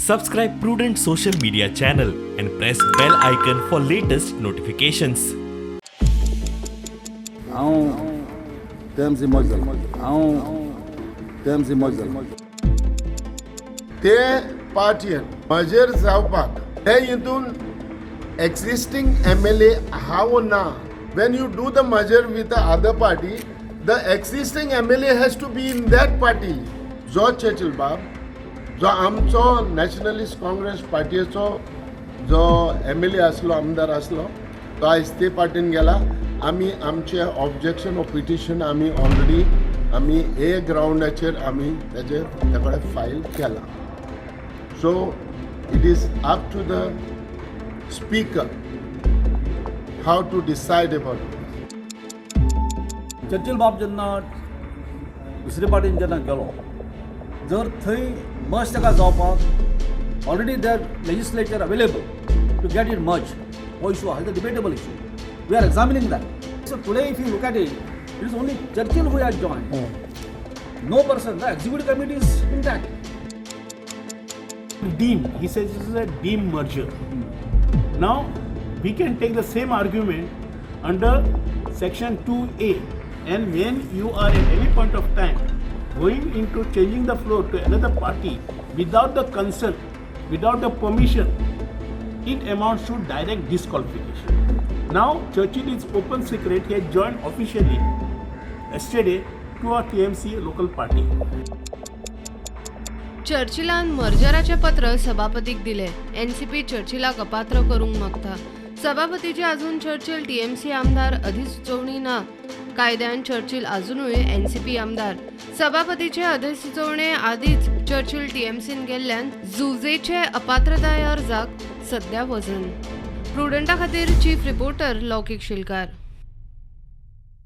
Subscribe Prudent social media channel and press bell icon for latest notifications. हांव TMC मर्ज जालो. हांव TMC मर्ज जालो. ते पार्टयन मर्जर जावपाक ते हितून एक्झिस्टींग एमएलए आहा वो ना. When you do the merger with the other party, the existing MLA has to be in that party. जो चर्चिल बाब जो आमचो नॅशनलिस्ट काँग्रेस पार्टीचो जो एमएलए आसलो, आमदार आसलो, तो आयज ते पार्टीन गेला. आमी आमचें ऑब्जेक्शन वो पिटिशन आमी ऑलरेडी आमी ए ग्रावंडाचेर आमी तेजेर त्या कडेन फायल केलां. So it is up to the speaker how to decide about. Churchill बाब जेन्ना दुसरे पार्टीन जेन्ना गेलो, जर थंय मर्ज ताका जावपाक already there legislature available to get it merge. हो इशू आहा, debatable issue. We are examining that. So today, if you look at it, it is only Churchill who has join, no person. The executive committee is intact. Deem. He says this is a deem merger. Now, we can take the same argument under section 2A, and when you are at any point of time going into changing the floor to another party without the consent, without the permission, it amounts to direct disqualification. Now, Churchill is open secret, he has joined officially yesterday to our TMC local party. चर्चिलान मर्जराचें पत्र सभापतीक दिलें. NCP चर्चिलाक अपात्र करूंक मागता. सभापतीची अजून Churchill TMC आमदार अधिसुचोवणी ना. कायद्यान चर्चिल अजुनूय एनसीपी आमदार. सभापतीचे अधिसुचोवणे आदीच चर्चिल टीएमसीन गेल्ल्यान जुजेचे अपात्रताय अर्जाक सध्या वजन. प्रुडंटा खातीर चीफ रिपोर्टर लौकीक शिलकार.